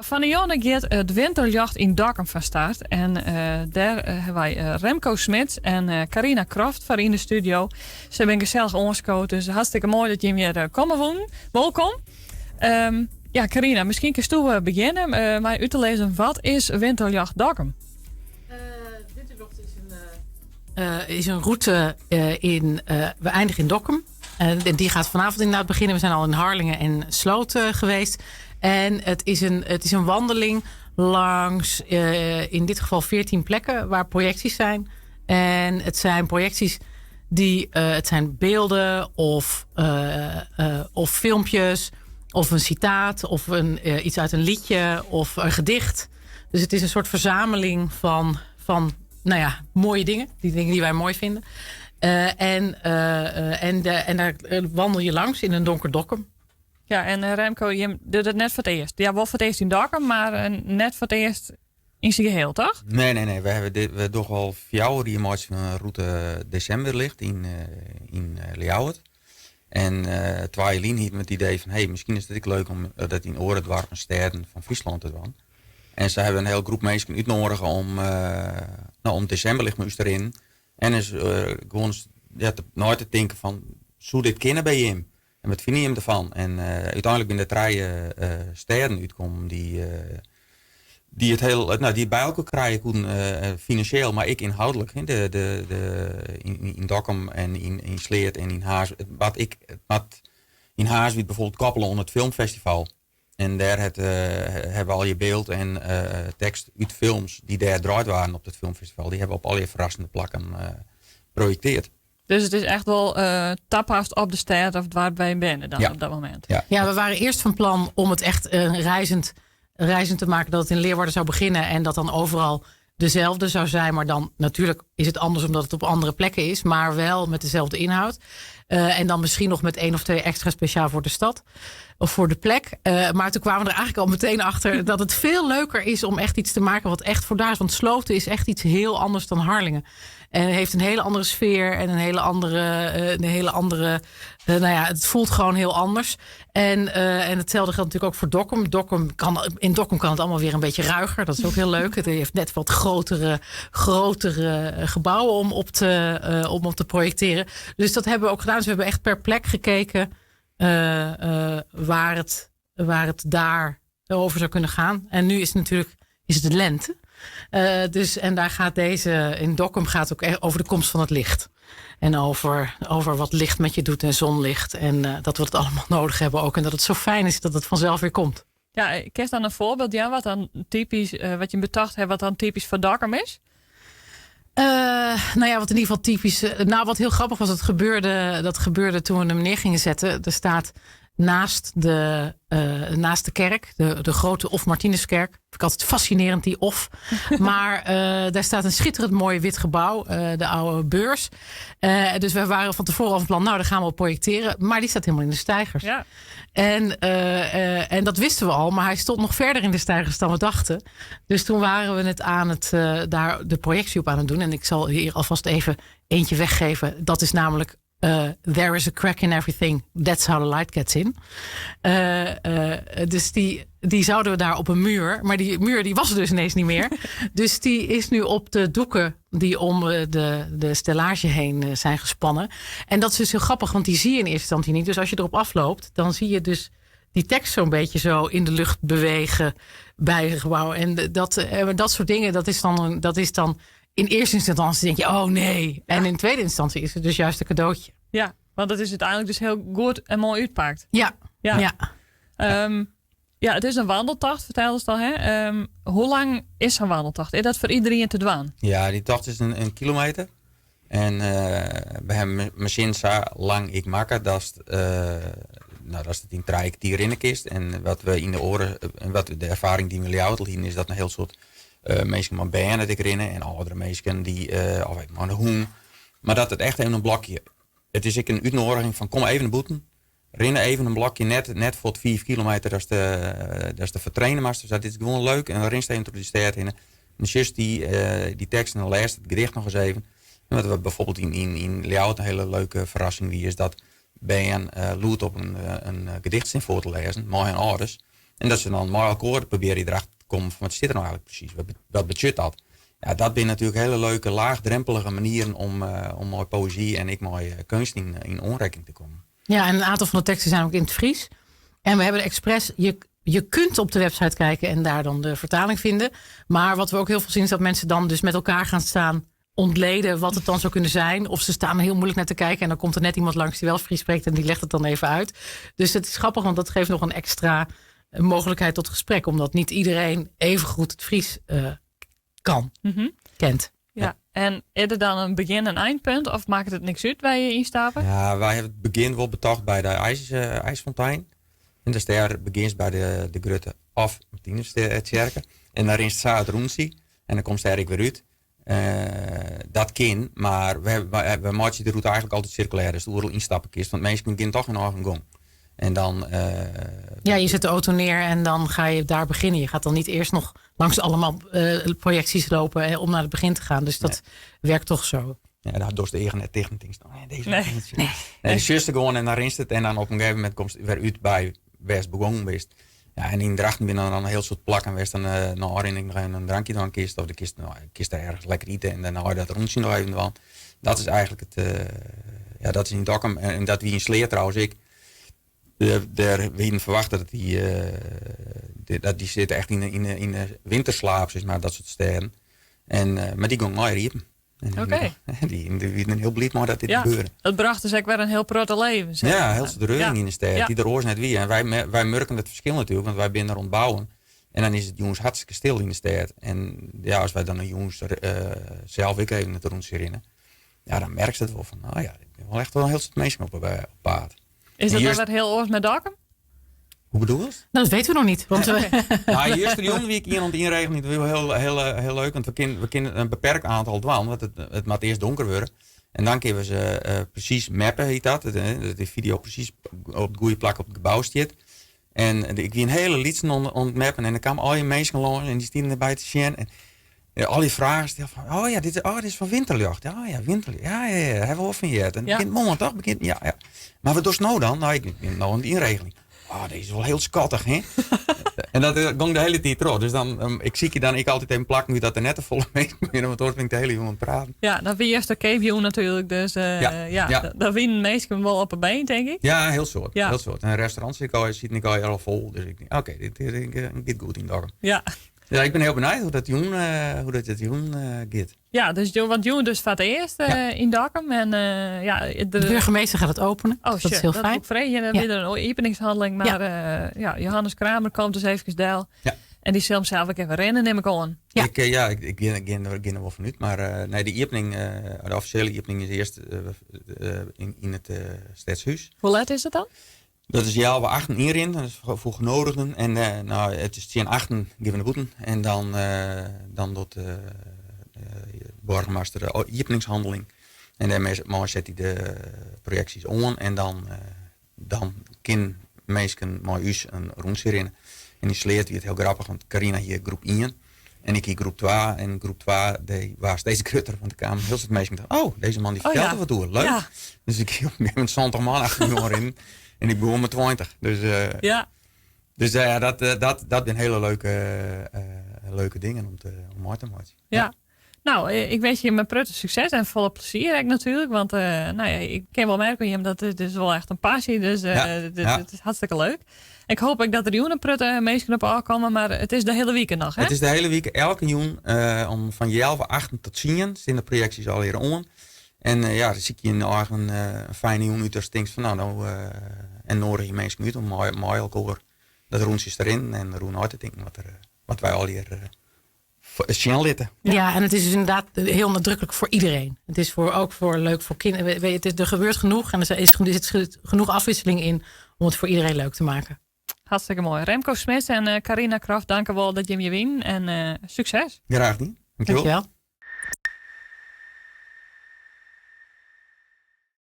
Fan 'e jûn giet it Winterljocht yn Dokkum fan start. En dêr hawwe wy Remco Smits en Carina Kroft foar yn de studio. Se binne gesellich oanskood, dus hartstikke moai dat jimme hjir komme woenen. Wolkom. Ja, Carina, miskien kinsto begjinne mei út te lizzen wat is Winterljocht Dokkum? Winterljocht is in, is in route in. We eindigen in Dokkum. En die gaat vanavond inderdaad beginnen. We zijn al in Harlingen en Sloot geweest. En het is een wandeling langs in dit geval 14 plekken waar projecties zijn. En het zijn projecties die, het zijn beelden of filmpjes of een citaat of iets uit een liedje of een gedicht. Dus het is een soort verzameling van, nou ja, mooie dingen. Die dingen die wij mooi vinden. En daar wandel je langs in een donker Dokkum. Ja, en Remco, je doet it net foar it earst. Ja, wol foar it earst yn Dokkum, mar net foar it earst yn syn gehiel, toch? Nee. We dogge al 4 jier meitsje in route Decemberlicht yn Ljouwert. En 2 jier lyn hiene we it idee fan, hey, miskien is it ek leuk om dat yn oare doarpen, stêden fan Fryslân te dwaan. En se hawwe in hiele groep minsken útnûge om, no, om Decemberlicht mei ús te rinnen. En is gewoan, ja, nei te tinken fan, soe dit kinne by jim? En wat fine jim derfan? En úteinlik binne der trije stêden útkommen dy't it hiel, no, dy't by elkoar krije koene, finansjeel, mar ek ynhâldlik. Hè. De, yn Dokkum en yn Sleat en yn Harns. Wat yn Harns wie bijvoorbeeld koppelen oan it filmfestival. En dêr hawwe we al je byld en tekst út films dy't dêr draaid waarden op it filmfestival. Dy hawwe we op allegear ferrassende plakken projektearre. Dus it is echt wol tapast op de stêd of doarp wêr't je binne dan op dat momint. Ja. Ja, we waren eerst van plan om het echt reizend te maken. Dat het in Leeuwarden zou beginnen en dat dan overal dezelfde zou zijn. Maar dan natuurlijk is het anders omdat het op andere plekken is. Maar wel met dezelfde inhoud. En dan misschien nog met één of twee extra speciaal voor de stad. Of voor de plek. Maar toen kwamen we er eigenlijk al meteen achter dat het veel leuker is om echt iets te maken wat echt voor daar is. Want Sloten is echt iets heel anders dan Harlingen. En heeft een hele andere sfeer en een hele andere, nou ja, het voelt gewoon heel anders. En hetzelfde geldt natuurlijk ook voor Dokkum. In Dokkum kan het allemaal weer een beetje ruiger. Dat is ook heel leuk. Het heeft net wat grotere gebouwen om op te projecteren. Dus dat hebben we ook gedaan. Dus we hebben echt per plek gekeken waar het daar over zou kunnen gaan. En nu is het natuurlijk is het de lente. Dus, en daar gaat deze, in Dokkum gaat ook echt over de komst van het licht. En over wat licht met je doet en zonlicht. En dat we het allemaal nodig hebben ook. En dat het zo fijn is dat het vanzelf weer komt. Ja, kinst dan in foarbyld, ja, wat dan typysk, wat je betocht hast, wat dan typysk foar Dokkum is? Nou ja, wat in ieder geval typisch. Nou, wat heel grappig was, dat gebeurde toen we hem neer gingen zetten. Er staat naast de kerk, de grote Of Martinuskerk. Vind ik altijd fascinerend, die of. Maar daar staat een schitterend mooi wit gebouw, de oude beurs. Dus wij waren van tevoren al van plan, nou, daar gaan we op projecteren. Maar die staat helemaal in de steigers. En dat wisten we al, maar hij stond nog verder in de steigers dan we dachten. Dus toen waren we het daar de projectie op aan het doen. En ik zal hier alvast even eentje weggeven. Dat is namelijk "There is a crack in everything. That's how the light gets in." Dus die zouden we daar op een muur. Maar die muur die was er dus ineens niet meer. Dus die is nu op de doeken die om de stellage heen zijn gespannen. En dat is dus heel grappig, want die zie je in eerste instantie niet. Dus als je erop afloopt, dan zie je dus die tekst zo'n beetje zo in de lucht bewegen bij het gebouw. En dat soort dingen, dat is dan in eerste instantie denk je, oh nee. En in tweede instantie is het dus juist een cadeautje. Ja, want het is uiteindelijk dus heel goed en moai útpakt. Ja. Ja, it is in wandeltocht, fertelde al. Hè? Hoe lang is sa'n wandeltocht? Is dat foar iderien te dwaan? Ja, dy tocht is in kilometer. En we hawwe masine sa lang ik makke dat, nou, dat it yn 3 kertier rinne kinst. En wat we yn de oare en wat de erfaring dy't we yn Ljouwert hiene, is dat in hiel soad minsken mei bern it ek rinne en âldere minsken dy of even mei de hûn. Mar dat it echt even in blokje. It is ek in útnûging fan kom even nei bûten. Rinne even in blokje, net foar 5 kilometer datst derfoar traine moatst. Dus dat is gewoan leuk. En dan rinst even troch dy stêd hinne. En dan sjochst dy tekst en dan lêst it gedicht noch ris even. En wat we bijvoorbeeld yn Ljouwert in hiele leuke ferrassing wie, is dat bern lûd op in gedicht stean foar te lêzen, mei har âlders. En dat se dan mei elkoar probearje derachter te kommen fan wat stiet der no eigentlik presys, wat betsjut dat? Ja, dat binne natuerlik hiele leuke, laagdrempelige manieren om, om mei poëzy en ek mei keunst yn oanrekking te kommen. Ja, en een aantal van de teksten zijn ook in het Fries. En we hebben expres, je kunt op de website kijken en daar dan de vertaling vinden. Maar wat we ook heel veel zien is dat mensen dan dus met elkaar gaan staan ontleden wat het dan zou kunnen zijn. Of ze staan er heel moeilijk naar te kijken en dan komt er net iemand langs die wel Fries spreekt en die legt het dan even uit. Dus het is grappig, want dat geeft nog een extra mogelijkheid tot gesprek. Omdat niet iedereen even goed het Fries kan, kent. Ja, en is er dan een begin- en eindpunt of maakt het niks uit waar je instappen? Ja, wij hebben het begin wel betocht bij de IJsfontein. En dus daar begint bij de Grutte of Martinustsjerke. En daar is het rûntsje. En dan komt ze er weer uit. Dat kan, maar we maken de route eigenlijk altijd circulair. Dus de oerl instappen kist, want mensen kunnen toch een eigen gong. En dan, Ja, je zet de auto neer en dan ga je daar beginnen. Je gaat dan niet eerst nog langs allemaal projecties lopen om naar het begin te gaan. Dus dat werkt toch zo. Ja, daar dorst de eigen net tegen. Nee, deze Nee. Nee. Nee, de zuster gewoon en daar is het. En dan op een gegeven moment komt ze weer uit bij West begonnen bist. Ja, en in Drachten binnen dan een heel soort plakken. West dan nou, ik nog even een drankje dan kist. Of de kist, nou, kist daar ergens lekker eten. En dan hou je dat rondje nog even van. Dat is eigenlijk het, ja, dat is in Dokkum. En dat wie in Sleer trouwens, ik. Daar we verwachten dat die, dat die zitten echt in de winterslaap, zeg maar, dat soort sterren. En, maar die gong mooi riepen. En die zijn heel blij maar dat dit gebeurde. Dat bracht dus ook weer een heel protte leven. Zeg Ja, maar. heel de reuring in de stad. Die er oors net wie. En wij merken het verschil natuurlijk, want wij zijn er ontbouwen. En dan is het jongens hartstikke stil in de stad. En ja, als wij dan de jongens er, zelf ik even het rond herinneren. Ja, dan merk je het wel van, nou ja, ik ben wel echt wel een heel soort mensen op paard. Is dat En dan weer heel oors met Dokkum? Hoe bedoel je dat? Nou, dat weten we nog niet. Want we, Nou, eerst de jongen wie ik hier aan het inregelen, dat is heel, heel, heel leuk. Want we kunnen een beperkt aantal dwaan, want het moet eerst donker worden. En dan kunnen we ze precies mappen, heet dat. Dat de video precies op het goede plak op het gebouw zit. En ik wie een hele liedje onder het mappen. En dan kwamen al je mensen langs en die stonden erbij te zien. En ja, al die vragen stellen van, oh ja, dit is van Winterlucht. Ja, ja, Winterlucht. Ja, ja, ja, hebben we wel van je. En begint morgen toch? Begint, ja, ja. Maar wat doe je nou dan? Nou, ik ben nou aan de inregeling. Oh, deze is wel heel schattig, hè? En dat ging de hele tijd terug. Dus dan, ik zie je dan ik altijd even plakken nu dat er net te volle mee ben, want dan ben ik de hele jongen aan het praten. Ja, dat wie eerst de cave natuurlijk. Dus ja, dat winnen meesten wel op een been, denk ik. Ja, heel soort. Ja. Heel soort. En restaurants zit ik al vol. Dus ik denk, oké, dit goed in Dokkum. Ja, ik ben heel benieuwd hoe dat jong hoe dat het jong gaat. Ja, dus want Joen dus gaat eerst in Dokkum. En ja, de De burgemeester gaat het openen. Oh, Dus dat is shit, heel dat fijn. moet ik vreten. Dan weer een openingshandeling. Maar ja, Johannes Kramer komt dus even deel. En die zal hem zelf ook even rennen, neem ik aan. Ja. Ik ja, ik, ik, ik, ik, ik ik er wel vanuit. Maar nee, de opening, de officiële opening is eerst in het Stadshuis. Hoe laat is het dan? Dat is ja, we achten hierin, dat is voor genodigden. En nou, het is tien achten, geven de boeten. En dan doet de burgemeester de openingshandeling. En daarmee zet hij de projecties on. En dan kan mensen met us een rondje rennen. En die sleert die het heel grappig, want Carina hier groep 1. En ik hier groep 2. En groep 2, die was steeds grutter. Want er kwamen heel veel mensen die dachten, oh, deze man die vertelt er wat door. Leuk. Dus ik hield met een 20 man achter me in. En ik begon met 20. Dus ja, dat zijn hele leuke dingen om uit te maken. Nou, ik wens je met prutte succes en volle plezier ook natuurlijk. Want ik kan wel merken, Jim, dat het is wel echt een passie. Dus het is hartstikke leuk. Ik hoop ook dat er joen prutte meesten op aankomen, maar het is de hele week nog, hè? Het is de hele week, elke joen om van jelve 8 tot 10 zijn de projecties al hier on. En dan zie je in de eigen een fijne jongen uit, als denkt van, nou, nou en nodig je mensen uit om mooi elkaar dat rondjes erin en roen uit te denken wat wij al hier zien litten. Ja, en het is dus inderdaad heel nadrukkelijk voor iedereen. Het is ook leuk voor kinderen. Er gebeurt genoeg en er zit genoeg afwisseling in om het voor iedereen leuk te maken. Hartstikke mooi. Remco Smits en Carina Kraft, dank u wel dat je me wint en succes. Graag gedaan. Dankjewel. Dankjewel.